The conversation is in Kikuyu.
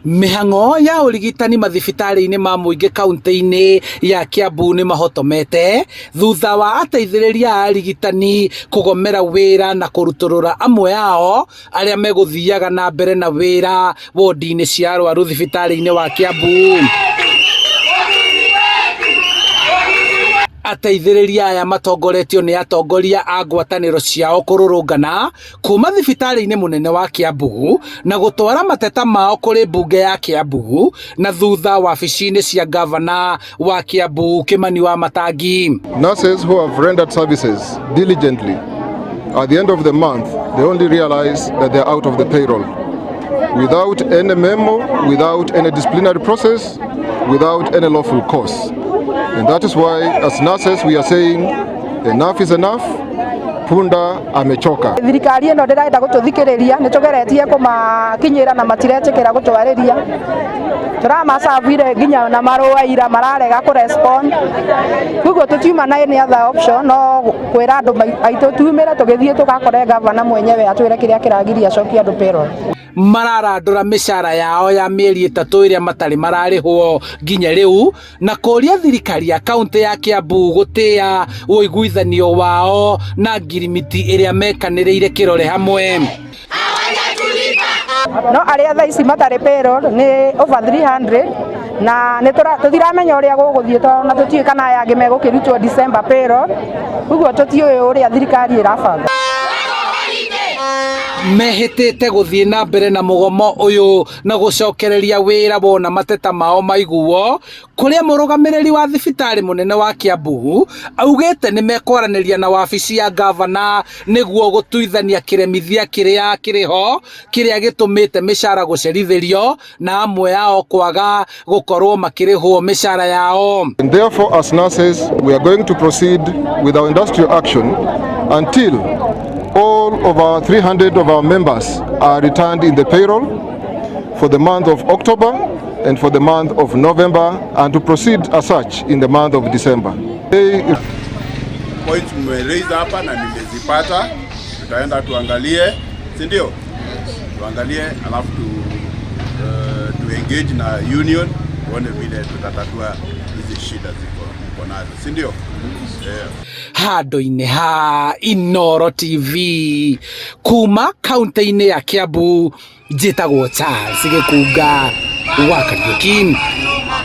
Mĩhang'o ya ũrigitani mathibitarĩ-inĩ ma mũingĩ kaunti-inĩ ya Kiambu nĩ mahotomete thutha wa ateithĩrĩria a arigitani kũgomera wĩra na kũrutũrũra amwe ao arĩa megũthiaga na mbere na wĩra wodi-inĩ cia arwaru thibitarĩ-inĩ wa Kiambu. Ateithĩrĩria aya matongoretio nĩ atongoria a ngwatanĩro ciao kũrũrũngana kuma thibitarĩ-inĩ mũnene wa Kiambu na gũtwara mateta mao kũrĩ mbunge ya Kiambu na thutha wabici-inĩ cia ngavana wa Kiambu Kimani Wamatangi. Nurses who have rendered services diligently, at the end of the month, they only realize that they are out of the payroll. Without any memo, without any disciplinary process, without any lawful cause. And that is why, as nurses, we are saying enough is enough. Punda amechoka. Thirikari ĩno ndĩrenda gũtũthikĩrĩria, nĩ tũgeretie kũmakinyĩra na matiretĩkĩra gũtwarĩria. Tũramacabire nginya na marũa ira, mararega kũ respond. Koguo tũtiuma na any other option no kwĩra andũ aitũ tumĩre tũgĩthiĩ tũgakore gavana mwenyewe atwĩre kĩrĩa kĩragiria acokie andũ payroll. Mararandũra mĩcara yao ya mĩeri 3 ĩrĩa matarĩ mararĩhwo nginya rĩu na kũria thirikari ya kaunti ya Kiambu gũtĩa ũiguithanio wao na ngirimiti ĩrĩa mekanĩrĩire kĩrore hamwe. No arĩa thaa ici matarĩ payroll nĩ over 300 na nĩ tũtiramenya ũrĩa gũgũthiĩ tondũ na tũtiũĩ kana aya angĩ megũkĩrutwo December payroll, ũguo tũtiũĩ ũrĩa thirikari ĩrabanga. Mehĩtĩte gũthiĩ na mbere na mũgomo ũyũ na gũcokereria wĩra wona mateta mao maiguo, kũrĩa mũrũgamĩrĩri wa thibitarĩ mũnene wa Kiambu augĩte nĩ mekwaranĩria na wabici ya ngavana nĩguo gũtuithania kĩremithia kĩrĩa kĩrĩho kĩrĩa gĩtũmĩte mĩcara gũcerithĩrio na amwe ao kwaga gũkorwo makĩrĩhwo mĩcara yao. And therefore, as nurses, we are going to proceed with our industrial action until all of our 300 of our members are returned in the payroll for the month of October and for the month of November, and to proceed as such in the month of December. They Points mmeraise hapa na nimezipata, tutaenda tuangalie, si ndio? Tuangalie alafu tu engage na union tuone vile tutatatua hizi shida ziko mko nazo, si ndio? Yeah. Handũ-inĩ ha Inooro TV kuma kaunti-inĩ ya Kiambu, njĩtagwo Charles Gĩkunga wa Kariuki.